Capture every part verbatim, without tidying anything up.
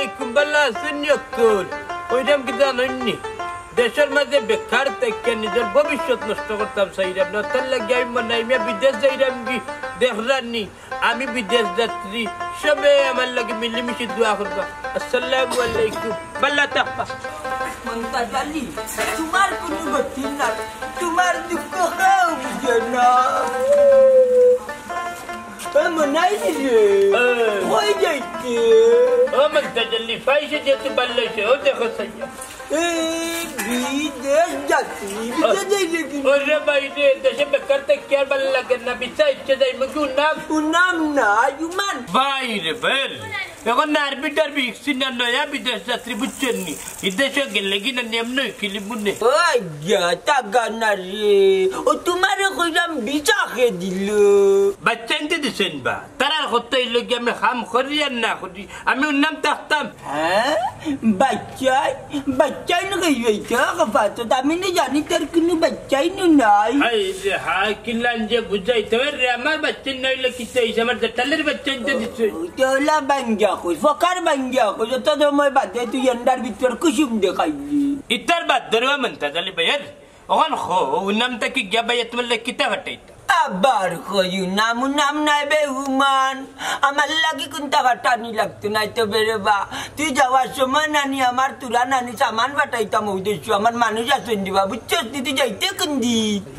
আলাইকুম, ভালা আছইন নি অকল? কইরাম কিতা জানইন নি? দেশর মাঝে বেকার থাকিয়া নিজর ভবিষ্যৎ নষ্ট করতাম চাইরাম না, তার লাগি আমি মনাই মিয়া বিদেশ যাইরামগি। দেখরানি, আমি বিদেশ যাত্রী, সবে আমার লাগি মিলিমিশি দোয়া করবা। আসসালামু আলাইকুম, ভালা থাকবা। মন্তাজ আলী, তোমার কুনু গতি নাই, তোমার দুঃখ কেউ বুঝে না। এ মনাই রে, এ। কই যাইতে? ও মন্তাজ আলী, পাইছে যে তুই ভালা অইছে, ও দেখো সাইয়া। এ, বিদেশ যাত্রী, বিদেশ যাইলে কি? ওরে ভাই রে, দেশে বেকার থাকিয়া আর ভালা লাগে না, বিছা ইচ্ছে যাইমু কি উনাম? উনাম না, উমান। ভাই রে, ভাই রে। এখন আরবি টারবি হিকছি না, নয়া বিদেশ যাত্রী, বুঝছইন নি? বিদেশে গেলে কি না নিয়ম নয়, কিলি মুনে। ও আইয়া, টাকা না রে। ও তোমারে কইরাম বিছা কে দিল। বাচ্চা আনতে দিছইন বা? তারার কথা অইলো কি আমি কাম করি আর না করি, আমি উনাম থাকতাম। হ্যাঁ? বাচ্চাই? বাচ্চাই না কইবে তো, কথা তো আমি না জানি, তার কুনু বাচ্চাই না নাই। হায় রে হায়, কিলান যে বুঝাইতে হয় রে, আমার বাচ্চা না অইলে কিতা অইছে, আমার জেঠালের বাচ্চা আনতে দিছে। ও, তোলা বাঙ্গিয়া কই, ফকার বাঙ্গিয়া কই, যত সময় বাদে তুই এন্ডার ভিতর কুসুম দেখাইলি। ইতার বাদ ধরবা মন্তাজ আলী ভাইয়ের। অখন কও, উনাম থাকি গিয়া ভাইয়া তোমার লাগি কিতা ফাটাইতা? আবার কইও নাম, নাম নাই বে উমান। আমার লাগি কুনতা ফাটানি লাগতো নায় তো বেরেবা। তুই যাওয়ার সময় নানি আমার তুরা নানি সামান ফাটাইতাম, ওই দেশো আমার মানুষ আছইন দিবা, বুঝছস নি? তুই যাইতে কুনদি?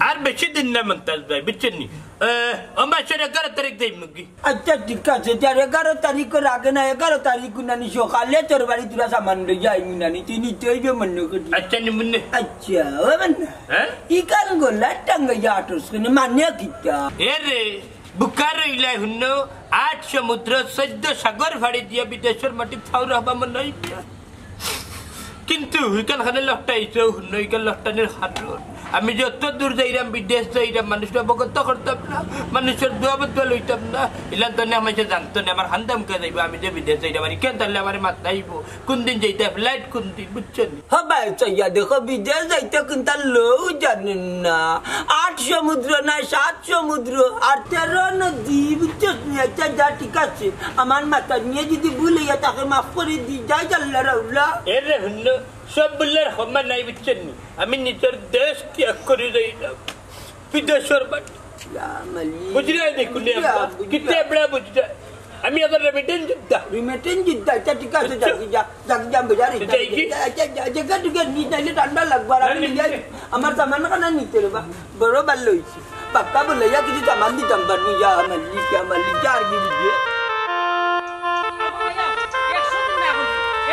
আর বেশি দিন না মন্তাজ ভাই, বুঝছইন নি? এ, ও মাসর এগারো তারিখ যাইমুগি। আচ্ছা, ঠিক আছে, তে আর এগারো তারিখর আগে না, এগারো তারিখ নানি সকালে তোর বাড়ি তুরা সামান লইয়া আইমু নানি, তুই নিতে অইবে মনে করি। আচ্ছা, নিমুনে। আচ্ছা, ও বান্না। হ্যাঁ? ইখান গলাত টাঙ্গাইয়া আটস কেনে, মানে কিতা? এ রে, বুকার অইলাই হুনো, আট সমুদ্র, চৌদ্দ সাগর ফাড়ি দিয়া বিদেশর মাটিত পাও রাখবা মনে অইছে। কিন্তু ইখান খানে লটাইছো হুনো, ইখান লটানির কারণ। আমি যত দূর যাইরাম, বিদেশ যাইরাম, মানুষরে অবগত করতাম না, মানুষর দোয়া বদুয়া লইতাম না, ইলান তো না, আমার জানতো না, আমার খান্দাম কে যাইবো, আমি যে বিদেশ যাইরাম, আর ইখান তাইলে আমারে মাতাইবো, কুনদিন যাইতা, flight কুনদিন, বুঝছো নি? হ ভাই, চাইয়া দেখো, বিদেশ যাইতে কুনতা লউ জানইন না। আট সমুদ্র নায়, সাত সমুদ্র, আর তেরো নদী, বুঝছস নি? আচ্ছা, যা, ঠিক আছে। আমার মাথা নিয়ে যদি ভুল অইয়া থাকে, মাফ করি দি, যাই আল্লাহ রাউলা। এ রে হুনো, সব ভুলর ক্ষমা নাই, বুঝছস নি? আমি নিজর দেশ ত্যাগ করি যাইরাম। বিদেশর মাটি। ইয়া মালিক। বুঝরায় নি কুনে ইয়া, আব্বা? বুঝরায়। কিতা এবড়া বুঝরায়? আমি আবার remittance যোদ্ধা। Remittance যোদ্ধা, আচ্ছা, ঠিক আছে, আচ্ছা। যাগি যা, যাগি যা, বাজারে আচ্ছা, এই কি? যা, যা, যা, যা, যা, যা, নিস, নাইলে ঠান্ডা লাগবো, আর না, আমি না, যাই। না। আমার সামান খানা নিতে রে বা, বড় ভালা অইছে। পাক্কা বলে, ইয়া কিছু সামান দিতাম পারবো, ইয়া মালিক, ইয়া মালিক, যা আর কি দিবে?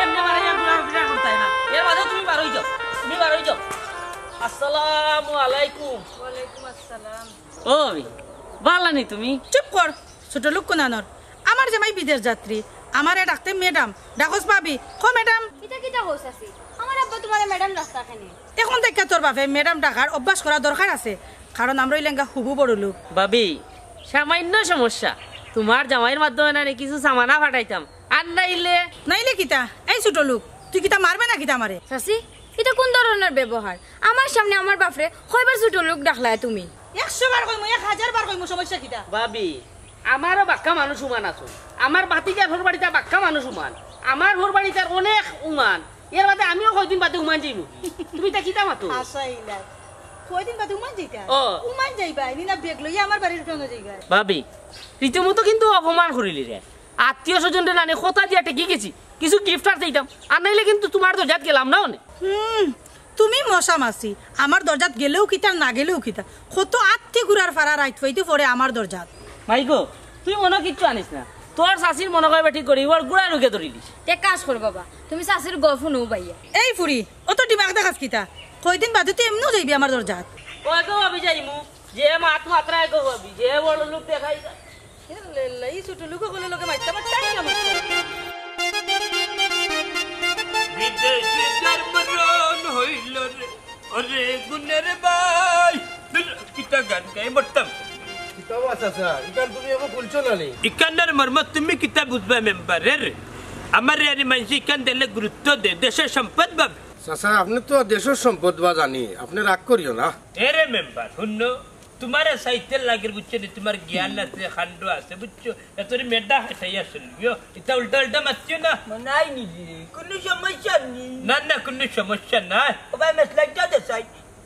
এমনে মারা ইয়া ঘুরা ফিরা করতায় না। এর বাদে তুমি বারই যাও, তুমি বারই যাও। আসসালামু আলাইকুম। ওয়ালাইকুম আসসালাম। ও ভাবি, ভালা নি তুমি? চুপ কর, ছোট লোক কুনানর। আমার জামাই বিদেশ যাত্রী, আমারে ডাকতে ম্যাডাম, ডাকস ভাবি, কো ম্যাডাম। ইটা কিতা কও চাচি? আমার আব্বা তোমারে ম্যাডাম ডাকতা কেনে? এখন থাকি তোর বাপে ম্যাডাম ডাকার অভ্যাস করা দরকার আছে, কারণ আমরা অইলাঙ্গা হুবু বড় লোক। ভাবি, সামান্য সমস্যা, তোমার জামাইর মাধ্যমে নানি কিছু সামানা ফাটাইতাম, আর নাইলে। নাইলে কিতা? এই ছোট লোক, তুই কিতা মারবে না কিতা আমারে? চাচি, ইটা কুন ধরনর ব্যবহার? আমার সামনে আমার বাপরে কয়বার ছোট লোক ডাকলায় তুমি? একশো বার কইমু, এক হাজার বার কইমু, সমস্যা কিতা? ভাবি, আমারও বাক্কা মানুষ উমান আছইন। আমার ভাতিজার হউর বাড়িত বাক্কা মানুষ উমান। আমার হউর বাড়িত অনেক উমান। এর বাদে আমিও কয়দিন বাদে উমান যাইমু। তুমি ইতা কিতা মাতো? আচ্ছা, ইলা। কয়দিন বাদে উমান যাইতা? ও। উমান যাইবা, নি না ব্যাগ লইয়া আমার বাড়ির কেনে যাইবা? ভাবি, রীতিমতো কিন্তু অপমান করিলি রে। আত্মীয় স্বজনরে নানি কথা দিয়া ঠেকি গেছি, কিছু gift আর দিতাম, আর নাইলে কিন্তু তোমার দরজাত গেলাম না অনে। হুম, তুমি মশা মাছি, আমার দরজাত গেলেও কিতা, না গেলেও কিতা, কত আত্তি ঘুরার ফারা রাইত ফাইতে পড়ে আমার দরজাত। মাই গো, তুই মনো কিচ্ছু আনিস না, তোর চাচির মনো কয় বেটি করি, ওর গুড়া রুগে ধরিলিস। তে কাজ কর বাবা, তুমি চাচির গফ হুনো বাইয়া। এই ফুরি, অত দিমাগ দেখাস কিতা? কয়দিন বাদে তুই এমনেও যাইবি আমার দরজাত। ওই গো, আমি যাইমু, যে মাত মাত্রা গো, আমি যে বড় লোক দেখাই যায়। এ লেল্লা, ই ছোট লোক অকলর লগে মাততে আমার টাইম না মাততে। বিদেশে যার মরণ হইল রে, ওরে গুণের ভাই। কিতা গান গাই মরতাম। কিতা বা চাচা, ইখান তুমি এখন খুলছো না নি? ইখানর মর্ম তুমি কিতা বুঝবা মেম্বার রে? আমার ইয়ারি মানসি ইখান দিলে গুরুত্ব দে, দেশর সম্পদ ভাবে। চাচা, আপনে তো দেশর সম্পদ বা জানি, আপনে রাগ করিও না। এরে মেম্বার, হুনো, তুমারে চাইতে লাগের, বুঝছো নি? তুমার জ্ঞান আছে, কাণ্ড আছে, বুঝছো? এতরে মেধা খাটাইয়া চলিও। ইতা উল্টা উল্টা মাতিও না। মনাই নিজে, কুনু সমস্যা নেই। না, না, কুনু সমস্যা নাই। ও ভাই, মেসলাইটটা দে চাই।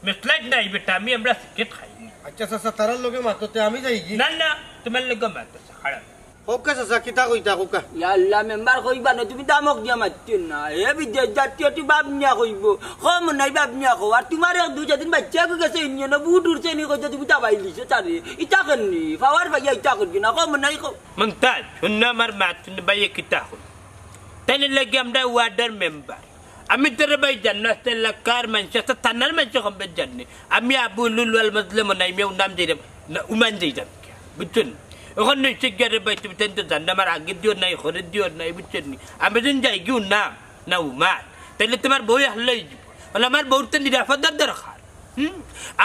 মেসলাইট নাই বেটা, আমি আমরা সিগারেট খাই। আচ্ছা চাচা, তারার লগে মাততে আমি যাই কি? না, না, তুমার লগে মাততে খারাপ। হউক্কা চাচা, কিতা কইতা কউক্কা। ইয়া আল্লাহ, মেম্বার কইবা না, তুমি দামক দিয়া মাতিও না। হে বিদেশ জাতীয়, তুই বাপ নিয়া কইবো। কম নাই বাপ নিয়া কও। আর তুমার এক দুই চার দিন বাচ্চা গেছে, ইউনিয়নে বুট উঠছে নি কইতে তুমি দাবাই দিছো তারে। ইতা কেননি? পাওয়ার পাইয়া ইতা করবি না, কম নাই কও। মন্তাজ, হুন না আমার মাত, হুন ভাই, কিতা কই। তাইলে লাগি আমরা ওয়ার্ডর মেম্বার। আমি তো রে ভাই জানো, আস্তা এলাকার মানষে, আস্তা থানার মানষে কম বেশ জানে। আমি আবু লুল ওয়াল মজলে মনাই মিয়া উনাম যাইরাম, না, উমান যাইরাম। বুঝছো নি? অখন নইছে গিয়া রে ভাই, তুমি তাইন তো জানো, আমার আগে দিও নাই, ঘরে দিও নাই, বুঝছো নি? আমি যেন যাই গিয়া উনাম, না উমান। তাইলে তুমার বউ একলা অইযিবো। বলে, আমার বউর তো নিরাপত্তার দরকার। হুম?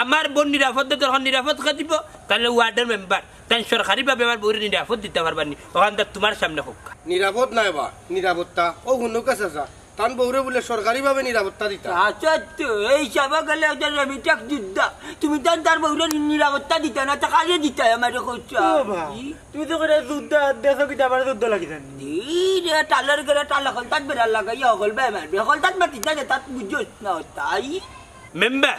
আমার বউর নিরাপত্তার দরকার, নিরাপত্তা দিবো, তাইলে ওয়ার্ডর মেম্বার, তাইন সরকারিভাবে আমার বউরে নিরাপত্তা দিতা পারবা নি? অখানতা তুমার সামনে কউক্কা। নিরাপত্তা নাই বা, নিরাপত্তা। ও হুনউক্কা চাচা, তান বউরে বুলে সরকারিভাবে নিরাপত্তা দিতা। আচ্ছা তো, এই হিসাবে গেলে ওটা রেমিটেক্স যোদ্ধা। তুমি তান তার বউরে নি-, নিরাপত্তা দিতা না, তা কারে দিতা আমারে কইছো? ও বা, ই? তুমি তো করে যোদ্ধা, দেখো কিতা আমার যোদ্ধা লাগি জানি। ই রে, টালর গেলে টাল হকলতাত বেড়া লাগাইয়া হকল বে মারবে। হকলতাত মাতিস না যে তাত বুঝছস না তাই? মেম্বার,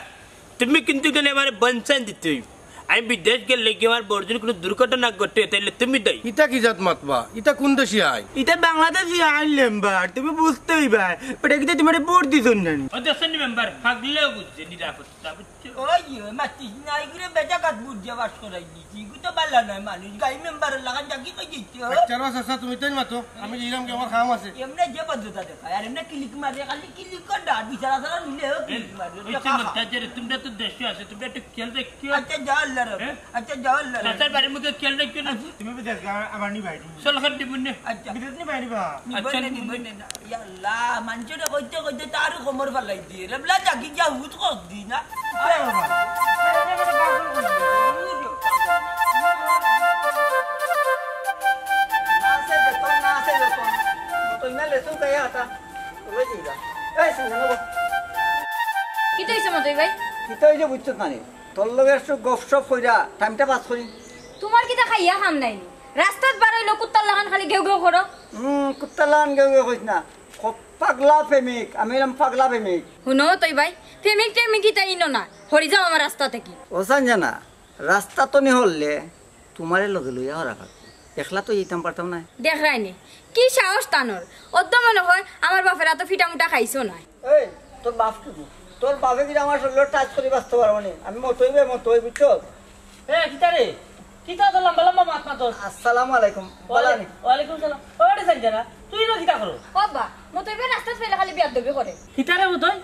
তুমি কিন্তু কেনে আমারে বনসান দিতে অইবো। আমি বিদেশ গেলে কি আমার বউর যদি কুনু দুর্ঘটনা ঘটে, তাইলে তুমি দায়ী। ইতা কি জাত মাতবা? ইতা কুন দেশি আইন? ইতা বাংলাদেশি আইন মেম্বার, তুমি বুঝতে অইবা। বেটা কিতা তুমারে ভোট দিছইন না নি? ও দেখছইন নি মেম্বার, পাগলেও বুঝে নিরাপত্তা, বুঝছো? ওই, মাতিস না, ইগুরে বেটা কাত বুঝে বাস করাই দিছি। ইগু তো বালা নায় মানুষ, গাই মেম্বারর লাখান ডাকি কই দিতে। আচ্ছা, চাচা, তুমি তাইন মাতো, আমি যাইরাম গি, আমার কাম আছে। এমনে যে ভদ্রতা দেখায়, আর এমনে ক্লিক মারে, খালি ক্লিক কর না, বিচারা ছাড়া নিলেও ক্লিক মারে। ওই যে মন্তাজ রে, তুমরা তো দেশে আছো, তুমরা একটু খেয়াল রাখিও। আচ্ছা, যাও আল্লাহ রাখো। হ্যাঁ? আচ্ছা, যাও আল্লাহ রাখো। চাচার বাড়ির মুখে খেয়াল রাখিও না। তুমি বিদেশ গা, আমার নি বাইরে। চল, খান দিবনে। আচ্ছা। বিদেশ নি বাইরে বা। নিবনে, আচ্ছা, নিবনে। নিবনে না। ইয়া আল্লাহ, মানষরে কইতে কইতে তারও কোমর ফালাই দিয়ে। রে বলা, জাগি যা, হুত কর দি না। এ বাবা। না আছে বেতন, না আছে বেতন। তো ইনা লেসু গায়ে আটা। ওই দিলা। এই, শুন, শুন, শুন। কিতা অইছে মতই ভাই? কিতা অইছে বুঝছত না নি? তোর লগে একটু গপসপ কইরা টাইমটা পাস করি। তুমার কিতা খাইয়া কাম নাই নি? রাস্তাত বার অইলে কুত্তার লাখান খালি ঘেউ ঘেউ করো। হুম, কুত্তার লাখান ঘেউ ঘেউ কইস না। খুব পাগলা প্রেমিক, আমি অইলাম পাগলা প্রেমিক। হুনো তই ভাই, প্রেমিক টেমিক ইতা ইনো না, হরি যাও আমার রাস্তা থাকি। ও সানজানা, রাস্তা তো নি হরলে তুমারে লগে লইয়া হরা খাবো, একলা তো যাইতাম পারতাম না। দেখরায় নি, কি সাহস তানর, অত মনে হয় আমার বাপের আতো ফিটা মুটা খাইছো না। এই, তোর বাপ কি গো? তোর বাপে কি আমার শরীরে টাচ করি বাঁচতে পারবো নি? আমি মতই বে মতই, বুঝছো? এ, কিতা রে? কিতা অত লম্বা লম্বা মাত মাতস? আসসালামু আলাইকুম। বালা নি? ওয়ালাইকুম সালাম। ওরে সাইডে না, তুই ইনো কিতা করো? ও বা, মতই বে রাস্তাত পাইলে খালি বেয়াদবি করে। কিতা রে মতই?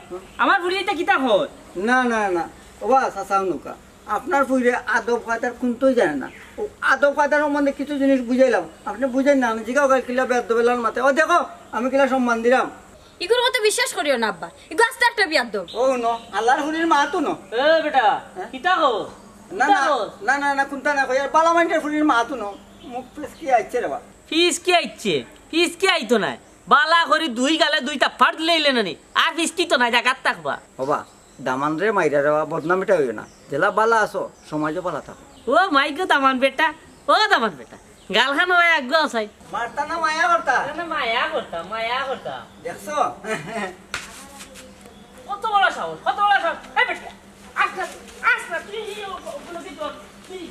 আমার ফুড়িয়ে ইতা কিতা কয়? না, না, না। ও বা, চাচা হুনউক্কা। আপনার ফুড়িয়ে আদব কায়দার কুন্তাউ জানে না। ও আদব কায়দার সম্বন্ধে কিছু জিনিস বুঝাইলাম। আপনে বুঝইন না, আমি জিগাও কাইল কিলা বেয়াদবের লাখান মাতে। ও দেখো, আমি কিলা সম্মান দিরাম। ইগুর কথা বিশ্বাস করিও না আব্বা, ইগু আস্তা একটা বেয়াদব। ও হুনো, আল্লার ফুড়ির মা তো ন। এ বেটা, হ্যাঁ? কিতা কও? না, কিতা না, কও? না, না, না, কুন্তা না কই, আর বালা মাইনষর ফুড়ির মা তো ন। মুখ ফিসকি আইছে রে বা। ফিসকি আইছে? ফিসকি আইতো নায়। বালা করি দুই গালে দুইটা ফাড় দিলে ইলে নানি। আর ফিসকি তো নায়, জাগাত থাকবা। ও বা, দামানরে মাইরা রে বা, বদনামিটা অইও না। যেলা বালা আছো, সমাজও বালা থাকো। ও মাই গো দামান বেটা, ও দামান বেটা। গালখান অয় আগুয়া চাই। মারতা না মায়া করতা? না, না, মায়া করতা, মায়া করতা। দেখছো? কত বড় সাহস, কত বড় সাহস। এই বেটা, আস না, আস না, তুই এই ও-, ওগুলো কি তোর? তুই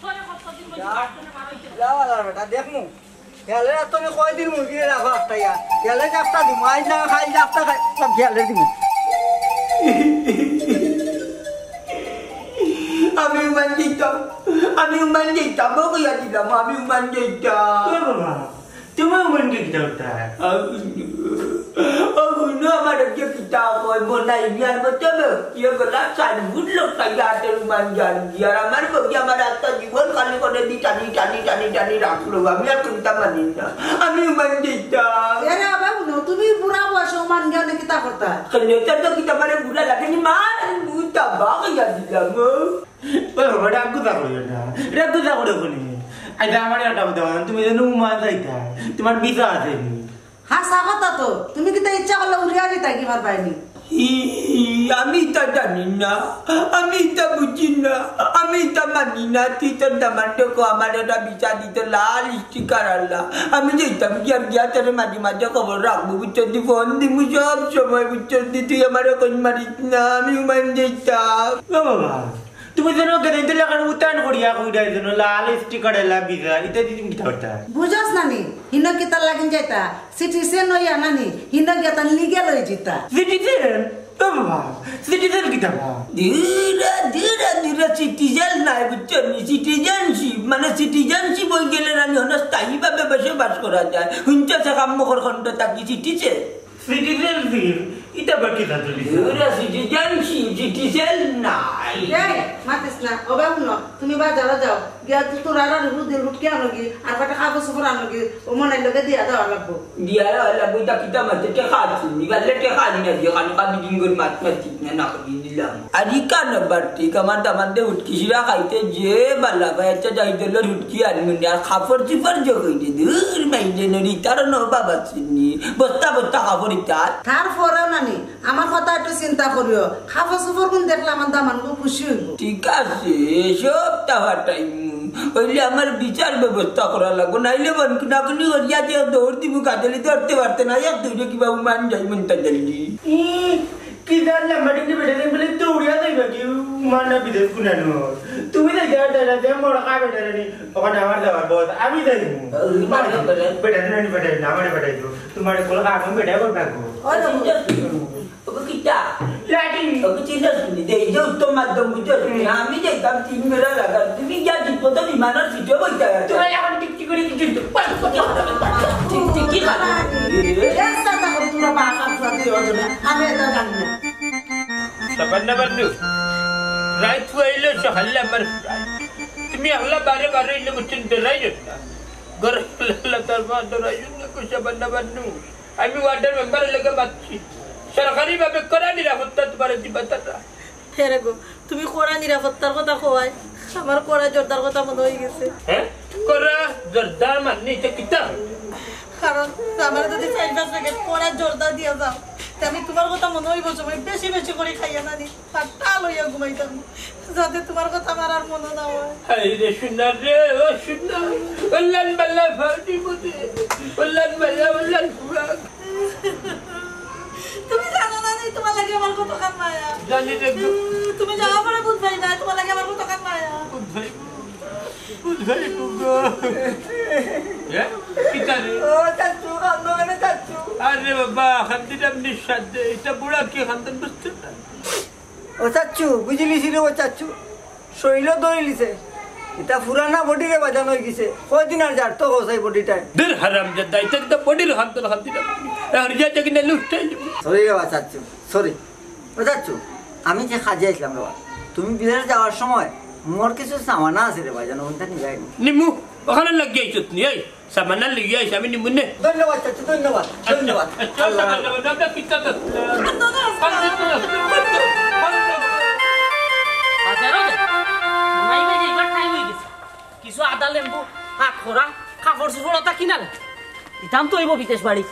সরে কত দিন বলছি, যা, মারতে না, মারাইতে না। যা বালা বেটা, দেখমু। খেয়ালে আর তুমি কয়দিন মুরগি রাখো আটকাইয়া? খেয়ালে চাপটা দিমু, আইজ না খাই চাপটা খাই, সব খেয়ালে দিমু। আমি উমান দিতাম, আমি উমান দিতাম, ও কইয়া দিলাম, আমি উমান দিতাম। এ বাবা, তুমি উমান দিতাম তাই? ও হুনো, আমার যে কিতা কয়, মনাই মিয়ার মতো ব্যক্তি এগুলা চার ফুট লোক তাই হাতের উমান জান দিয়ার। আমার বউয়ে আমার আস্তা জীবন খালি করে দি টানি, টানি, টানি, টানি রাখলো। আমি আর কুন্তা মানি না। আমি উমান দিতাম। এরে আবার হুনো, তুমি বুড়া বয়সে উমান জ্ঞানে কিতা করতা? কেন, এটা তো কিতা মানে বুড়া লাগেনি, মা, আমি মুতা বাগিয়া দিলাম, ও। ও বাবা, রাগ গুসা করিও না। রাগ গুসা করে কোনি? আইতা আমার একটা কথা বলো, তুমি যেন উমান যাইতা, তোমার ভিসা আছে নি? হাছা কথা তো, তুমি কিতা ইচ্ছা করলে উড়িয়া যাইতা কি পারবায় নি? ই, আমি ইতা জানি না, আমি ইতা বুঝি না, আমি ইতা মানি না। তুই তোর দামান্ডকে আমার একটা বিচার দিতে লাল স্টিকার আলা। আমি যাইতাম গিয়া গিয়া তোর মাঝে মাঝে খবর রাখবো, বুঝছস নি? ফোন দিমু সব সময়, বুঝছস নি? তুই আমার এখন মারিস না, আমি উমান যাইতাম। ও বাবা, তুমি যেন গেদাইতে লাখান উতান করিয়া কইরা যেন লাল স্টিকার এলা বিচার, ইতা দিদিম কিতা করতা? বুঝস না নি? হিনো কিতা লাগিন যাইতা? সিটিজেন অইয়া না নি? হিনো গেতান লিগ্যাল অই যিতা। সিটিজেন? ও বাবা, সিটিজেন কিতা বা? ধীরে, ধীরে, ধীরে সিটিজেন নাই, বুঝছো নি? সিটিজেনশিপ, মানে সিটিজেনশিপ অই গেলে না নি, হনো স্থায়ীভাবে বসবাস করা যায়। হুনছো সে কাম্মকর খণ্ড তাকি সিটিজেন? সিটিজেনশিপ? ইতা বা কিতা চলিছে? ধীরে সিটিজেনশিপ, সিটিজেন নাই। এই, মাতিস না। ওবা হুনো, তুমি বাজারো যাও। গিয়া তো তোর আর আর হুদি হুটকি আনোগি, আর কটা কাপড় চোপড় আনোগি, ও মনাইর লগে দিয়া যাওয়া লাগবো। দিয়া যাওয়া লাগবো, ইতা কিতা মাতে টেকা আছে নি? গালে টেকা আনি না দিয়া, কানো কাবি দিন করে মাত মাতি না, না করি দিলাম। আর ই কানো বাড়তি, আমার দামান্দে হুটকি শিরা খাইতে যে বালা পায়, আচ্ছা যাই দিল হুটকি আনি না, আর কাপড় চোপড় যে কইতে, দূর মাইলে নড়ি, তার ন বাবা চিনি, বস্তা বস্তা কাপড় ইতা। তারপরেও নানি, আমার কথা একটু চিন্তা করিও। কাপড় চোপড় গুন দেখলে আমার দামান খুব খুশি হইব। ঠিক আছে, সবটা ফাটাইমু। অইলে আমার বিচার ব্যবস্থা করা লাগবো, নাইলে মন কুনাকুনি করিয়া যে দৌড় দিমু, গাদলি ধরতে পারতে না, এক দৌড়ে কিবা উমান যাই মনটা জলদি। উম, কি জানলাম, মাটি নিয়ে বেটা বলে দৌড়িয়া যাইবা কি, উমান না বিদেশ কুনানো। তুমি যাই যা, যা, যা, যা, মোর কা বেটা রে, ওখানে আমার যাওয়ার বস, আমি যাইমু। ওই মানে বেটা। বেটা রে, বেটা রে, আমারে বেটা দিও। তোমার কোন কাম বেটা করবে গো। ওই তো বুঝছো। ওকে কিতা? ল্যাট্রিন। ওকে চিনছ নি? দে, এই যে উত্তম মাধ্যম বুঝছো? হুম। আমি দেখতাম তিন বেলা লাগা। তুমি গিয়া ঠিক মতো বিমানের সিটে বইতে হয়। তোমার এখন টিকটিক করে কি চিনতো? টিকটিক কি খাবে? এর সাথে এখন তোমরা বাপ আর সাথে অজনে। আমি এটা জানি না। সাবান্না বান্নু। রাইত ফুয়াইলে সকালে আমার ফ্রাই। তুমি আল্লাহ বারে বারে ইলে বুঝছেন ডরাই না। গরম আল্লাহ তার মা ডরাই না, কো সাবান্না বান্নু। আমি ওয়ার্ডের মেম্বারের লগে মাতছি, সরকারিভাবে কড়া নিরাপত্তা তোমারে দিবা তারা। হে রে গো, তুমি কড়া নিরাপত্তার কথা কওয়ায় আমার কড়া জর্দার কথা মনে অই গেছে। হ্যাঁ, কড়া জর্দা মানে ইটা কিতা? কারণ আমার যদি চাইর পাঁচ প্যাকেট কড়া জর্দা দিয়া যাও, তে আমি তোমার কথা মনে অইব সময় বেশি বেশি করি খাইয়া নানি। আর তা লইয়া ঘুমাইতাম, যাতে তোমার কথা আমার আর মনে না অয়। হায় রে সোনা রে, ও সোনা, ওল্লান বাল্লা ফাউনি মনে, ওল্লান বাল্লা, ওল্লান ফুয়াক। তুমি জানো না নি তোমার লাগি আমার কতখান মায়া। জানি রে গো। তুমি যাওয়ার পরে বুঝবায় না তোমার লাগি আমার কতখান মায়া। বুঝবায় গো। বুঝবায় গো। এ? কিতা রে? ও চাচু, কান্দো কেনে চাচু? আরে বাবা, কান্দিরাম নিঃশ্বাস দে। ইটা বুড়া কি কান্দন বুঝতে না? ও চাচ্চু, বুঝিলিছি রে ও চাচ্চু, শরীরও ধরিলিছে। ইটা পুরানা বডি রে বাজান অই গেছে। কয়দিন আর যার তো গোসাই বডিটায়। দূর হারামজাদা, ইটা একটা বডির হাত ধরে হাত দিলাম। আর যা দেখি না লুটটাই। সরি রে বা চাচ্চু, সরি। ও চাচ্চু, আমি যে কাজে আইছিলাম রে বা, তুমি বিদেশ যাওয়ার সময় মোর কিছু সামানা আছে রে বা, জানো ওটা নিয়ে যাইনি। নিমু, ওখানে লাগিয়ে আইছত নি, এই। সামানা লইয়া আইস, আমি নিমুনে। ধন্যবাদ চাচু, ধন্যবাদ, ধন্যবাদ। আচ্ছা, আল্লাহ। ধন্যবাদ, আমরা কিতা তো। বাজারো যাই। মনাই ভাই, এইবার টাইম অই গেছে। কিছু আদা, লেম্বু, আতকরা, কাপড় চোপড় ওটা কিনা লাগে। ইতাম তো অইব বিদেশ বাড়ি।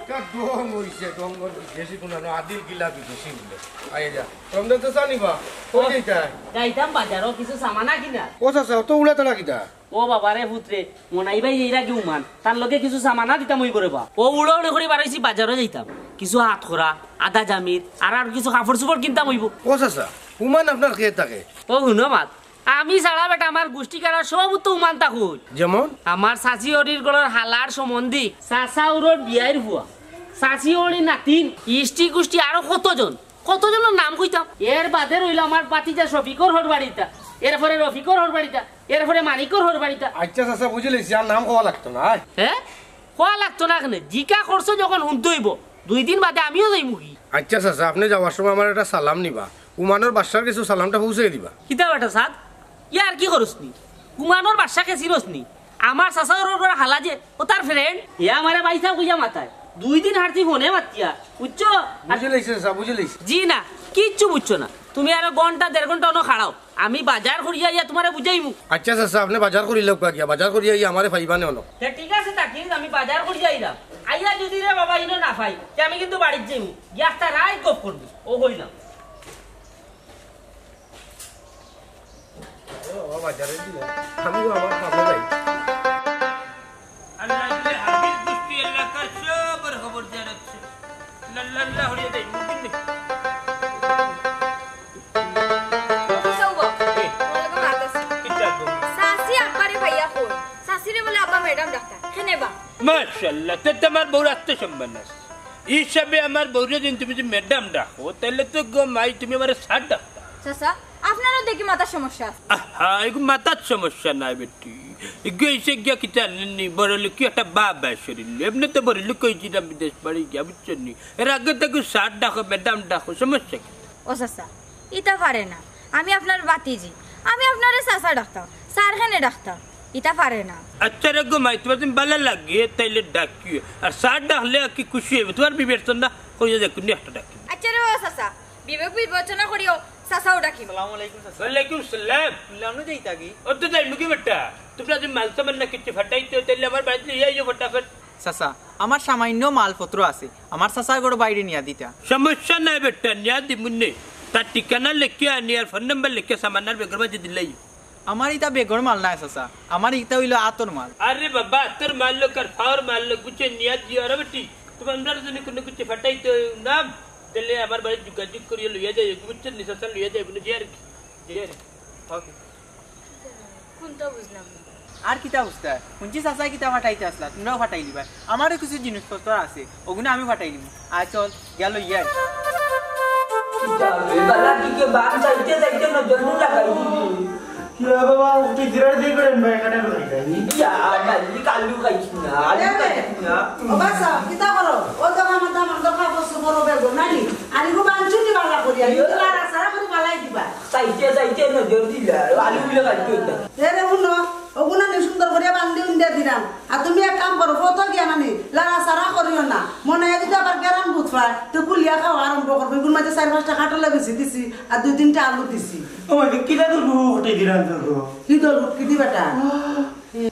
তা ঢং অইছে, ঢং অর বিদেশি কুনানো, আদিল গিলা বিদেশি বলে। আইয়া যা। রমজান তো জানি বা, কই যাইতা? যাইতাম বাজারো কিছু সামানা কিনা। ও চাচা, অত উড়াতাড়া কিতা? ও বাবা রে পুত রে, মনাই ভাই এর আগে উমান, তার লগে কিছু সামানা দিতাম অইব রে বা। ও উড়ো উড়ি করি বারইছি বাজারো যাইতাম, কিছু আতকরা, আদা জামির, আর আর কিছু কাপড় চোপড় কিনতাম অইব। ও চাচা, উমান আপনার কে থাকে? ও হুনো মাত, আমি ছাড়া বেটা আমার গুষ্টি কারা সব তো উমান থাকইন। যেমন? আমার চাচি অরির ঘরর হালার সম্বন্ধী, চাচা অরর বিয়াইর ফুয়া, চাচি অরির নাতিন, ইষ্টি গুষ্টি আরো কতজন। কতজনর নাম কইতাম? এর বাদে রইল আমার ভাতিজা শফিকর হর বাড়িটা, এরপরে রফিকর হর বাড়িটা, এরপরে মানিকর হর বাড়িটা। আচ্ছা চাচা, বুঝিলিছি, আর নাম কওয়া লাগতো না, আয়। হ্যাঁ? কওয়া লাগতো না কেনে? জিকা করছো যখন হুনতে অইব, দুই দিন বাদে আমিও যাইমু কি। আচ্ছা চাচা, আপনে যাওয়ার সময় আমার একটা সালাম নিবা, উমানর বাদশার গেছে সালামটা পৌঁছাই দিবা। কিতা বেটা সাদ? ইয়ার কি করস নি? উমানর বাদশা কে চিনস নি? আমার চাচা অরর ঘরর হালা যে, ও তার ফ্রেন্ড। হে আমারে ভাইসাব কইয়া মাতায়। দুই দিন হারছি ফোনে মাতিয়া, বুঝছো? আর বুঝিলিছি চাচা, বুঝিলিছি। জি না, কিচ্ছু বুঝছো না। তুমি আরো ঘন্টা দেড় ঘন্টা অনো খাড়াও। আমি বাজার করিয়া আইয়া তুমারে বুঝাইমু। আচ্ছা চাচা, আপনে বাজার করিলাউক্কা গিয়া, বাজার করিয়া আইয়া আমারে পাইবা নে অনো। তে ঠিক আছে, তাকিন, আমি বাজার করিয়া আইরাম। ইয়া যদি রে বাবা ইনো না পাই, তে আমি কিন্তু বাড়িত যাইমু। গিয়া একটা রাইত গপ করমু। ও কইলাম। আল্লাহ, এগুলো হাবির বস্তি এলাকার সবর খবর জানাচ্ছে। লা, লা, লা, হরিয়া দেই, মুরগির নেই। সৌগ, এ। তোমার লগে মাত আছে। কিতা গো? চাচি আব্বারে পাইয়া কই। চাচিরে বলে আব্বা ম্যাডাম ডাক্তার। কেনে বা? মাশাআল্লাহ, তে তো আমার বউর আত্মসম্মান আছে। ই হিসাবে আমার বউরে যদি তুমি যদি ম্যাডাম ডাকো, তাইলে তো গো মাই তুমি আমারে স্যার ডাকতা। চাচা, আপনারও দেখি মাথার সমস্যা আছে। আহা, এগু মাথার সমস্যা নাই বেটি। এগু এসে গিয়া কিতা আনলি, বড় লোক কি একটা বাপ আছে শরীরে। এমনে তো বড় লোক অইছি না বিদেশ বাড়ি গিয়া, বুঝছো নি? এর আগে তো এগু স্যার ডাকো, ম্যাডাম ডাকো, সমস্যা কি? ও চাচা, ইতা পারে না। আমি আপনার বাতিজি, আমি আপনারে চাচা ডাকতাম, স্যার কেনে ডাকতাম? ইতা পারে না। আচ্ছা রে গো মাই, তোমার যদি ভালা লাগে তাইলে ডাকিও। আর স্যার ডাকলে আর কি খুশি অইবো, তোমার বিবেচনা কইয়া দেখুন একটা ডাকি। আচ্ছা রে ও চাচা, বিবেক বিবেচনা করিও, চাচাও ডাকিমু। আসসালামু আলাইকুম চাচা। ওয়ালাইকুম সালাম। লামু যাইতা কি? ও তো যাইমু কি বেটা, তোমরা যদি মাল সামান না কিছু ফাটাইতে, তাইলে আমার বাড়িত লইয়া আইও ফটাফট। চাচা, আমার সামান্য মালপত্র আছে, আমার চাচার ঘরো বাইরে নিয়া দিতা। সমস্যা নাই বেটা, নিয়া দিমুনে। তার ঠিকানা লেখিয়া আনি আর ফোন নাম্বার লেখিয়া সামানার ব্যাগর মাঝে দিলাই। আমার ইতা ব্যাগর মাল নায় চাচা, আমার ইতা অইলো আতর মাল। আরে বাবা, আতর মাল লোক আর ফাওর মাল লোক বুঝে নিয়া দিও আর বেটি। তোমার আমরা যদি কোনো কিছু ফাটাইতে নাম, তাইলে আমার বাড়ি যোগাযোগ করিয়া লইয়া যাই, বুঝছেন নি চাচা, লইয়া যাই, বুঝে আর কি। ওকে। কোনটা বুঝলাম না? আর কিতা বুঝতা? হুনছি চাচায় কিতা ফাটাইতা আছলা, তুমরাও ফাটাই দিবায়। আমারও কিছু জিনিসপত্র আছে, অগুইন আমি ফাটাই দিমু। আয় চল, গিয়া লইয়া আই। যাবে বালা দিকে বাম চাইতে চাইতে নজর নু লাগাই দিবি। ইয়া বাবা, উঠি দিরার দিয়ে করেন ভাই, কাটা করে খাই। ইয়া, মালিক আলু খাইছি না, আলু খাইছি না। ও বাসা, কিতা করো? ও তো আমার দাম, আমার তো খাবো সুপার হবে গো, নানি? আনি গো বাঞ্চুনি বালা করি, আনি তো লাড়া সারা করে বালাই দিবা। চাইতে চাইতে নজর দিলা, আলু গুলো কাটতে হইতা। এ রে হুনো, ওগুলো আমি সুন্দর করে বান্ধি উন্দে দিলাম। আর তুমি এক কাম করো, ফটো গিয়া নানি, লাড়াচাড়া করিও না। মনে হয় যদি আবার গেরান বুঝ পায়, তো কুলিয়া খাওয়া আরম্ভ করবো। এগুলোর মাঝে চার পাঁচটা কাঁঠালে বেশি দিছি, আর দুই তিনটা আলু দিছি। ও, কিতা তো রুটি দিলাম তো গো। কি তো রুটি দিবাটা?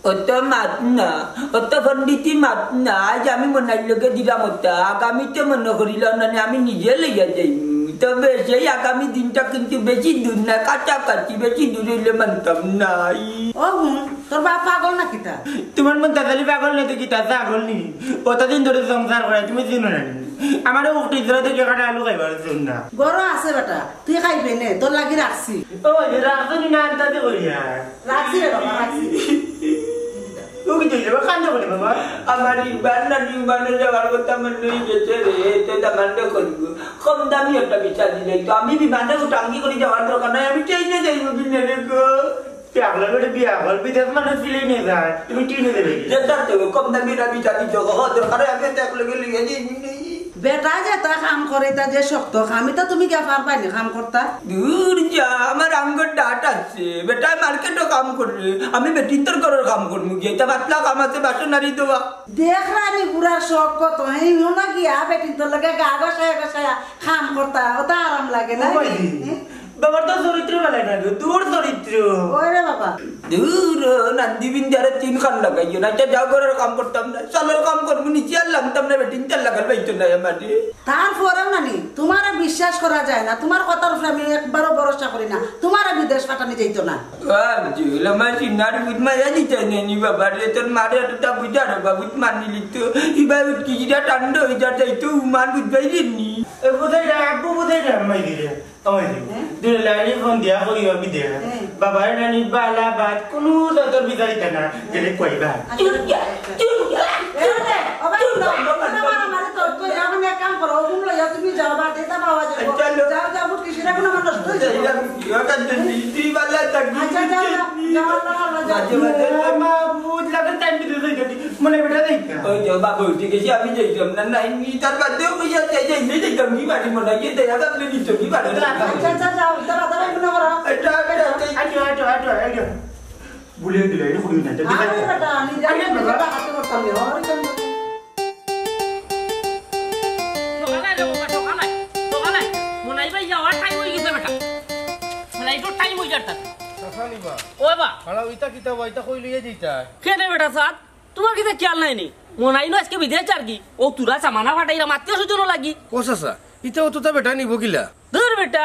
অত মাত না, অত পণ্ডিতি মাত না। আজ আমি মনাইর লগে দিলাম ওটা, আগামীতে মনে করিলাম না, আমি নিজে লইয়া যাইমু। তবে সেই আগামী দিনটা কিন্তু বেশি দূর না, কাছাকাছি, বেশি দূর হইলে মানতাম নাই। ও হুন, তোর বাপ পাগল না কিতা? তোমার মন তাতালি পাগল না তো কিতা, ছাগল নি? কতদিন ধরে সংসার করে, তুমি চিনো না নি? আমারও উঠি ধরে দেখে কাটা আলু খাইবার জন্য না। গরো আছে বেটা, তুই খাইবে নে, তোর লাগি রাখছি। ও, রাখছো নি না আনতাতে করিয়া? রাখছি রে বাবা, রাখছি। ও কি তুই যাবে? কান্দো করে বাবা। আমার ইবার না নিউ বানো যাওয়ার কথা মনে হয়ে গেছে রে, তো দামান্ড করবো। কম দামি একটা বিচার দিলে তো আমি বিমানে উঠাঙ্গি করে যাওয়ার দরকার নাই, আমি ট্রেনে যাইব বিনে রে গো। পাগলের বেটা বিয়া হল, বিদেশ মানে ফিরে নিয়ে যায়, তুমি ট্রেনে দেবে কি? যেটা তো কম দামি একটা বিচার দিতে হবে, দরকার হয় আমি তো এক লগে লইয়া যাই। বেটা যেটা কাম করে, তা যে শক্ত কাম, ইতা তুমি গিয়া পারবায় নি কাম করতা? দূর যা, আমার আঙ্গর ডাট আছে, বেটায় মার্কেটও কাম করবে, আমি বেটিন্তর ঘরর কাম করমু গিয়া, ইতা পাতলা কাম আছে, বাসন নাড়ি দেওয়া। দেখ রানি বুড়ার শখ কত, এই হলো গিয়া বেটিন্তর লগে গা ঘষায়া ঘষায়া কাম করতা, ওটা আরাম লাগে না? ও ভাই, হুম? বাবার তো চরিত্র ভালো না গো, তোর চরিত্র। ওরে বাবা। দূর, নান্দি বিন্দি আরে তিন খান লাগাইও না, এটা যাও ঘরর কাম করতাম না, চালর কাম করমু, নিচে আর লামতাম না, বেটিন্তর লাগাল পাইতো না, মাটি। তারপরেও নানি, তোমারে বিশ্বাস করা যায় না, তোমার কথার উপরে আমি একবারও ভরসা করি না, তোমারে বিদেশ পাঠানি যাইতো না। বাপ জুল, আমার সিনার বুঝ মায়া দিতে নেনি বাবা রে, তোর মারে এতটা বুঝা রে বাবু, মানিলি তো, ইবার উঠকি যেটা ঠান্ডা হয়ে যা যাইতো, মার বুঝবাই দিনি। এ বুঝাই না, আব্বু বুঝাই না, মাই দিলে। ওই যে, হ্যাঁ? দুই লাইনে ফোন দিয়া কইও বিদেশ। হ্যাঁ। বাবার নানি বালা বাদ কোনো যতর বিচারিতা না, গেলে কইবা। আচ্ছা। চুপ যা, চুপ যা। এ রে, ও ভাই, চুপ যা। তোমার আমারে তো, তো এখন এক কাম করো, ওগুন লইয়া তুমি যাও, বাদ এটা পাওয়া যাবে। চলো। যাও, যাও, বুট কিসের এখন আমার নষ্ট হয়ে যাবে। যাই না, কি ওটা তো তুই বালা থাকবি, আচ্ছা, যাও, যাও, যাও, যাও, যাও। মাঝে মাঝে এ, মা, বুঝ লাগে, টাইম দিতে যাই যদি, মনে বেটা দেখ না। ওই যে বাবু, ঠিক আছে, আমি যাইতাম না, নাই, নি, তার বাদেও কইয়া যাই, যাই, যাই, যাইতাম, কি বাড়ি মনে হয়, যাই, আর আপনি নিশ্চয় কি বাড়ি? আচ্ছা, আচ্ছা, যাও, তাড়াতাড়ি মনে করো। এটা, এটা, এটা। আচ্ছা, আচ্ছা, আচ্ছা, আচ্ছা। ভুলিয়ে দিলে, এটা ভুলিয়ে না, এটা আরে বেটা, আমি জানি আরে না, বাবা। এটা হাতে করতাম না, আরে কেন? সকালে রে বাবা, সকালে, সকালে। মনাই ভাই যাওয়ার টাইম হয়ে গেছে বেটা। ফ্লাইটর টাইম হয়ে যার তার। চাচা নিবা? ও বা। খাড়া, ওইটা কিতা বা? ওইটা কই লইয়া যাইতা? কেনে বেটা সাত? তুমার কিতা খিয়াল নাই নি? মনাইনু আইজকে বিদেশ যারগি, অউ থুড়া সামানা ফাটাইরাম আত্মীয় স্বজন লাগি। ও চাচা, ইতা অততা বেটায় নিবো কিলা? দুর বেটা,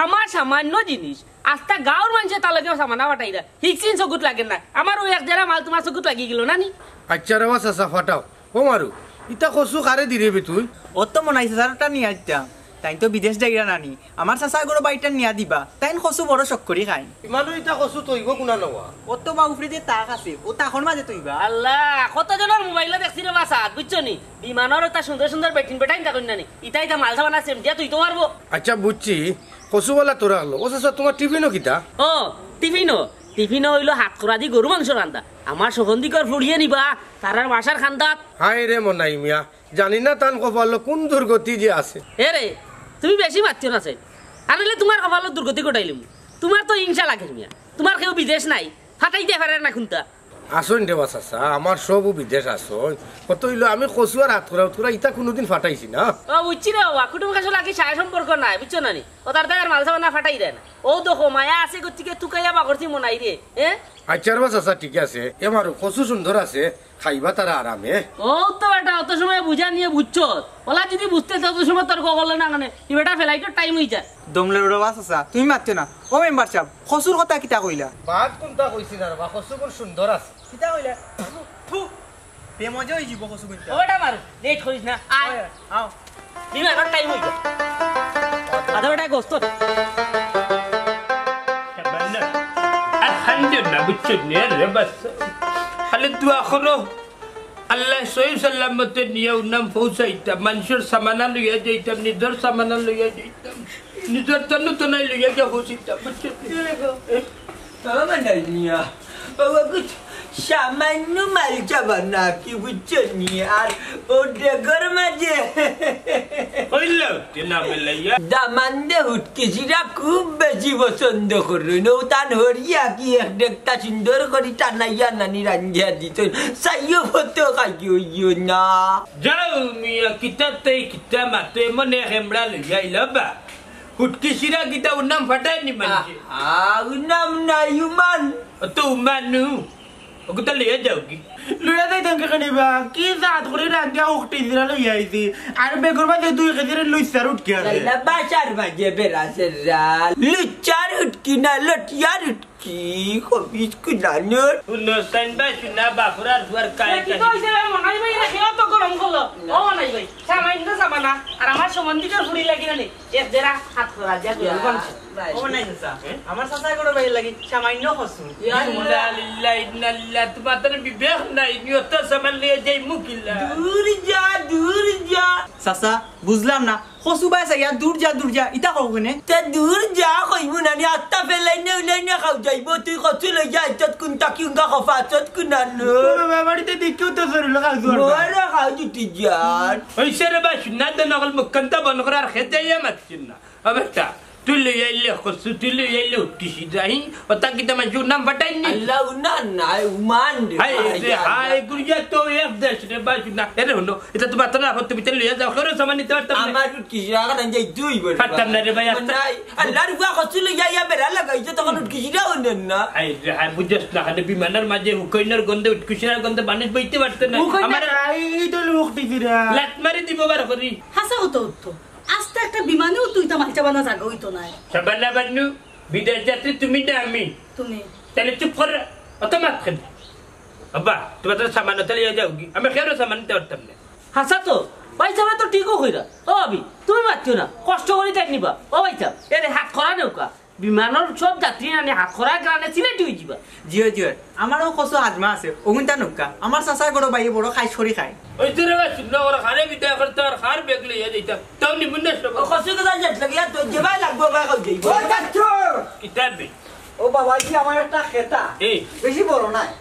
আমার সামান্য জিনিস আস্তা গাউর মানষে তার লগে সামানা ফাটাইরা, হিকসিন চকুত লাগের না। আমার অউ এক জেরা মাল তুমার চকুত লাগি গেলো না নি? আইচ্ছা রেবা চাচা, ফাটাও। ও মারু, ইতা কচু কারে দিরে বে তুই? অত মনাই চাচারটা নিয়া দিতাম, তাইন তো বিদেশ যাইরা না নি। আমার চাচার ঘরো বাড়িটা নিয়া দিবা, তাইন কচু বড় শখ করি খাইন। ইমানু ইতা কচু তইবো কুনা নেওয়া? অত বা উপরে যে তাক আছে, অউ তাকর মাঝে তইবা। আল্লাহ, কত জনর মোবাইলো দেখছি রেবা চাচা, বুঝছো নি? বিমানর অতা সুন্দর সুন্দর বেটিন বেটাইন থাকইন না নি? ইতা ইতা মাল সামানা সেম দিয়া তইতো পারবো। আইচ্ছা বুঝছি, কচু বালা তো রাখলো। ও চাচা, তুমার টিফিনো কিতা? ও, টিফিনো, টিফিনো অইলো হাতকরাদি গরু মাংস রান্দা। আমার সহন্দিকর ফুড়িয়ে নিবা, তারার বাসার খান্দাত। হায় রে মনাই মিয়া, জানি না তান কপালো কুন দুর্গতি যে আছে। এ রে, তুমি বেশি মাতিও না চাই, আনিলে তুমার কপালো দুর্গতি ঘটাইলিমু। তুমার তো হিংসা লাগের মিয়া, তুমার কেউ বিদেশ নাই, ফাটাইতে পারের না কুনতা। আছইন রেবা চাচা, আমার সবউ বিদেশ আছইন। কত অইলো আমি কচু আর হাতকরা উতকরা ইতা কুনুদিন ফাটাইছি না। ও বুঝছি রে বাবা, কুটুম কাছর লাগি সায় সম্পর্ক নাই, বুঝছো না নি? অতার দায় আর মাল সামানা ফাটাই দেয় না। অউ দেখো, মায়া আছে গতিকে তুকাইয়া বার করছি মনাইরে, হ্যাঁ? আইচ্ছা রেবা চাচা, ঠিক আছে। এ মারু, কচু সুন্দর আছে, খাইবা তারা আরামে। অউ তো বেটা, অত সময় বুঝা নিয়া বুঝছো। অলা যদি বুঝতে তত সময় তর্ক করলে না কেনে? ই বেটা ফ্লাইটর টাইম অই যায়। দমলে রেবা চাচা, তুমি মাতিও না। ও মেম্বার সাব, কচুর কথা কিতা কইলা? বাদ কুনতা কইছি না রেবা, কচু কুন সুন্দর আছে। কিতা কইলা? থু। বেমজা অই যিবো কচু কুনতা। ও বেটা মারু, লেট করিস না, আয়। আয়, আও। বিমানর টাইম অই যায়। আধা বেটা গোস্ত। আলহামদুলিল্লাহ, বুঝছো নি রে বাস। খালি দোয়া করো, আল্লায় সহি সালামতে নিয়া উনাম পৌঁছাইতাম, মানষর সামানা লইয়া যাইতাম, নিজর সামানা লইয়া যাইতাম, নিজর তনু তনাই লইয়া গিয়া পৌঁছিতাম, বুঝছো নি? বাবা মানাই নিয়া, বাবা, সামান্য মাল চাবা না কি, বুঝছো নি? আর অউ ডেগর মাঝে অইলো, তে না মিলাইয়া। দামান্দে হুটকি শিরা খুব বেশি পছন্দ করইন। অউ তান হরিয়া কি এক ডেগটা সুন্দর করি টানাইয়া নানি রান্ধিয়া দিছইন। চাইও ফটো খাইও ইও না। যাও মিয়া, কিতা তই কিতা মাতো, এমন এক হেমড়া লইয়া আইলা বা। হুটকি শিরা কিতা উনাম ফাটায় নি মানষে? আ, উনাম না, উমান। ও তো উমানু। অগুতা লইয়া যাওগি। লইয়া যাইতাম কেনে বা? কি জাত করি রান্ধিয়া হুটকি শিরা লইয়া আইছি। আর বেগর মাঝে দুই কেজির লুচ্চার হুটকি আছে। লাল্লা বাসার মাঝে বেড়াছের রা। লুচ্চার হুটকি না, লটিয়ার হুটকি। কি কবিস কুলানোর? হুনো, সাইন ভাই, শুনা, বাফরার ফুয়ার কায় কি কায়। কইছে রে মনাই ভাই, রে কেউ তো গরম করলো। ও মনাই ভাই, সামান্য সামানা। আর আমার সমান দিকে ফুড়ি লাগি না নি। এক জেরা হাত করা দিয়া গরু মাংস। ও মনাই চাচা, আমার চাচা গরু ভাই লাগি সামান্য কচু। ইন্না লিল্লাহি ইন্না ইলাইহি, তুমার তো বিবেক নাই, নিয়ত সামান লইয়া যাইমু কিলা। দূর যা, দূর যা। চাচা, বুঝলাম না, কচু বায় চাইয়া দূর যা, দূর যা, ইতা কও কেনে? তে দূর যা কইমু না নি, আত্তা ফেলাই নে, উলাই নে খাও যাইবো, তুই কচু লইয়া আইছত কুনতা কি উঙ্গা খফা আছত কুনানো? বাড়িতে দেখিও তো সরুল খাও জোর। মোরে খাও জুতি যান। অইছে রে বা, শুনা দে নকল মুখখানতা বন্ধ কর আর খেতে আইয়া মাতছিস না। ও বেটা, তুই লই আইলে কচু, তুই লই আইলে হুটকি শিরা, হি? অতা কিতা মানষে উনাম ফাটাইন নি? আল্লাহ, উনাম নায়, উমান রে। হায় রে, হায়, গুড়িয়া তো এক দেশ রে বা, শুনা। এরে হুনো, ইতা তুমার তো না, তুমি তো লইয়া যাও, কেউর সামান নিতে পারতাম না। আমার হুটকি শিরা খান যাই তুই বল। পারতাম না রে ভাই, আস্তে। নাই, আল্লাহর ফুয়া কচু লইয়া আইয়া বেড়া লাগাইছে, তখন হুটকি শিরা অইন না। হায় রে, হায়, বুঝছস না, খালি বিমানর মাঝে হুকইনর গন্ধে, হুটকি শিরার গন্ধে মানুষ বইতে পারতো না। হুকইন না, আমার এই, এই তো হুটকি শিরা। লাত মারি দিবো বার করি। হাছা কথা উত্তর। আস্তা একটা বিমানেও তুই তো মালচা বানা জাগা অইতো নায়। সাবানা বানু, বিদেশ যাত্রী তুমি না আমি? তুমি। তাইলে চুপ কর, অত মাত কেনে? আব্বা, তুমার তো সামান অতা লইয়া যাওগি, আমি কেউর সামান নিতে পারতাম না। হাছা তো, ভাইসাবে তো ঠিকউ কইরা। ও ভাবি, তুমি মাতিও না, কষ্ট করি তাইন নিবা। ও ভাইসাব, এরে হাত করা নেউক্কা। বিমানর সব যাত্রী নানি হাত করা গ্রানে সিলেটি অই যিবা। জিও, জিও, আমারও কচু আজমা আছে, অগুনতা নেউক্কা। আমার চাচার ঘরো বাইয়ে বড় খাইশ করি খায়। অইছে রে বা, শুনো, ওরা খারে বিদায় করতে আর খার ব্যাগ লইয়া যাইতাম। তাও নিমুন না সব। ও কচু কথা জেট লাগিয়া তো যেবায় লাগবো, বায় খাও যাইবো। ও যাচ্ছ। কিতা বে? ও বাবা, ই আমার একটা খেতা। এই। বেশি বড় নায়।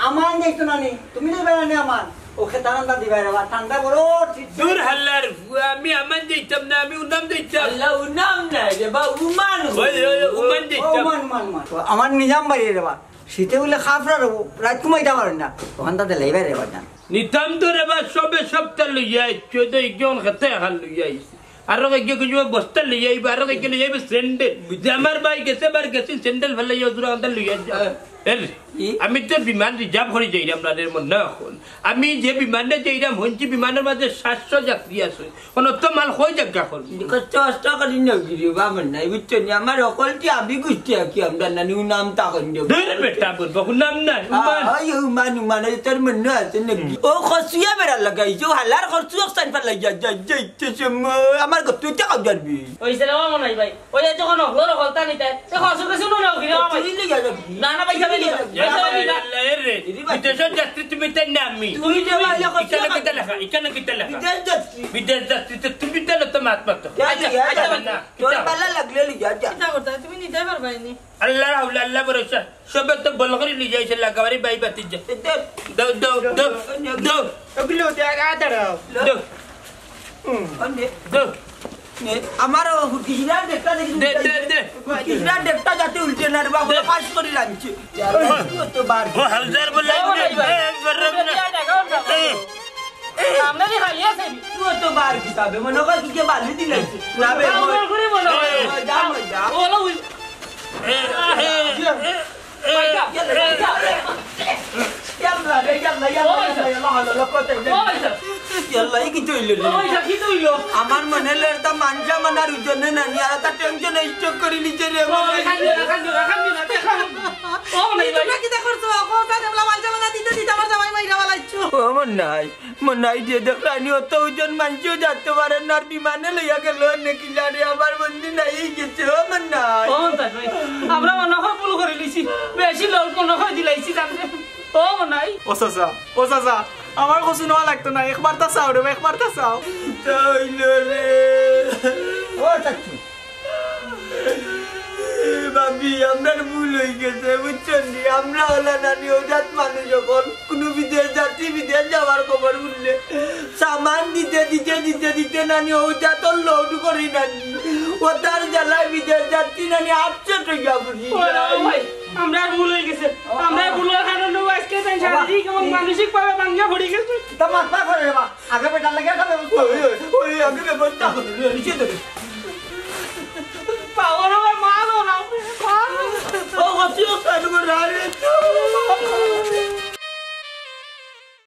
আমার নেই তো নানি, তুমি দিবায় নানি আমার। ও খেতা রান্দা দিবায় রে বা, ঠান্ডা বড় ঠিক। দূর হাল্লার ফুয়া, আমি আমান যাইতাম না, আমি উনাম যাইতাম। আল্লাহ, উনাম নায় রে বা, উমান। ওই, ওই, ওই, উমান ও, যাইতাম। উমান, উমান, উমান। ও, আমার নিজাম বাড়ি রে বা। শীতে বুলে খাফরা রে, রাইত ঘুমাইতা পারইন না। অখানতা দিলাইবায় রে বা জান। নিতাম তো রে বা, সবে সবতা লইয়া আইছো, তো একজন খেতা এখান লইয়া আইছে। আরো একজন কিছু বস্তা লইয়া আইবো, আরো একজন লইয়া আইবো স্যান্ডেল। যে আমার ভাই গেছে, বার গেছে স্যান্ডেল ফেলাইয়া জুরা আনতে লইয়া যাও। হ্যাঁ। এর, কি? আমি তো বিমান রিজার্ভ করি যাইরাম না রে মনো অখন। আমি যে বিমানে যাইরাম, হুনছি বিমানর মাঝে সাতশো যাত্রী আছে। অনো অত মাল কই জাগা করবো? কষ্ট কষ্ট করি নগিরি বাবা নাই, বুঝছো নি? আমার অকলটি আমি গুষ্টি আঁকি আমরা নানি উ নাম তা করি দেব। ধুর বেটা বলবো, উ নাম নাই, উমান। আ, ওই উমান, উমান, ওই তোর মনো আছে নাকি? ও খসুয়া বেড়া লাগাইছে, ও হালার খরচু এক সাইড পার লাগিয়া যা, যা, ইচ্ছে সময় আমার গত ইচ্ছা কম জানবি। ওই ছেলে আমার নাই ভাই। ওই যে যখন হকলর হকলতা নিতে, সে খরচ কিছু না, না, ফিরে আমার। তুই লিখে যাবি। না, না, ভাই, যাবে না। তুই লিখে যাবি। ভাই, যাবে না। আল্লাহ, এ রে, এরে ভাই। বিদেশর যাত্রী তুমি তাই না আমি? তুমি যে ভাই, লেখো, ইখানো কিতা লেখা? ইখানো কিতা লেখা? বিদেশ যাত্রী। বিদেশ যাত্রী, তো তুমি তাই না তো মাত মাতো। যা, আচ্ছা, যা, আচ্ছা, যা। না, তোর কিতা? ভালা লাগলে লিখে যা। কিতা করতে? তুমি নিতে পারবাই নি। আল্লাহ রাহুল, আল্লাহ ভরসা। সবে তো বল করি লিয়ে যাইছে লাগাবারি ভাই বাতিজা। এ দে। দাও, দাও, দাও, দাও। ওগুলো দে, আ, দাঁড়াও। দাও। অনে। দাও। নে, আমারও হুকিসরা দেখটা দেখি দে, দে, দে। হুকিসরা দেখটা যাতে উল্টে না রে বাবা, দে। পাস করি রাখছি। তুই তো বার। ও হালদার বলে, ও ভাই, ভাই। এ, গরম না। এ। সামনে দিয়ে খালি আছে। তুই তো বার কিতাবে, মনে কর কি যে বালু দিলে। না বে, ও বার করে মনে হয়। যা, যা। ও হলো ওই। এ, এ, এ, এ। ইয়াল্লা, ইয়াল্লা, ইয়াল্লা, ইয়াল্লা, ইয়াল্লা, ইয়াল্লা, ইয়াল্লা, ইয়াল্লা, কত ইয়াল্লা। ইয়াল্লা, ই কিতা অইলো রে? ওই যা, কিতা অইলো? আমার মনে অইলো এটা মানজা মানার ওজনে নানি, আর এটা টেনশনে স্ট্রোক করি নিছে রে। ও, কান্দিও না, কান্দিও না, কান্দিও না, দেখো। ও, নাই ভাই। তোমরা কিতা করছো? ও, তাই আমরা মানজা মানা দিতে দিতে আমার জামাই মাইরা ফালাইছো। ও, মনাই, মনাই যে দেখরানি অত ওজন মানষেও যাইতো পারে না, আর বিমানে লইয়া গেল নাকি জানি আমার বন্ধু নাই গেছে, ও মনাই। ও, তাই ভাই। আমরা মনে হয় ভুল করি লিছি। বেশি লোড মনে হয় দিলাইছি জানতে। ও মনাই। ও চাচা, ও চাচা, আমার কচু নেওয়া লাগতো না, একবার তা চাও রে, একবার তা চাও। তা অইলো রে। ও চাচু। ভাবি, আমরার ভুল অই গেছে, বুঝছইন নি? আমরা অলা নানি অজাত মানুষ অকল, কুনু বিদেশ যাত্রী বিদেশ যাওয়ার খবর হুনলে সামান দিতে, দিতে, দিতে, দিতে নানি অজাতর লোড করি নানি। অতার জ্বালায় বিদেশ যাত্রী নানি আপসেট অইয়া বুঝি। ও ভাই, আমরার ভুল অই গেছে। আমরার ভুলর কারণে আজকে তাই শারীরিক এবং মানসিকভাবে ভাঙ্গিয়া পড়ি গেছে। তা মাথা করে রে বা, আগে বেটার লাগি একটা ব্যবস্থা কর। ওই, ওই, ওই, আগে ব্যবস্থা কর। নিচে ধরে।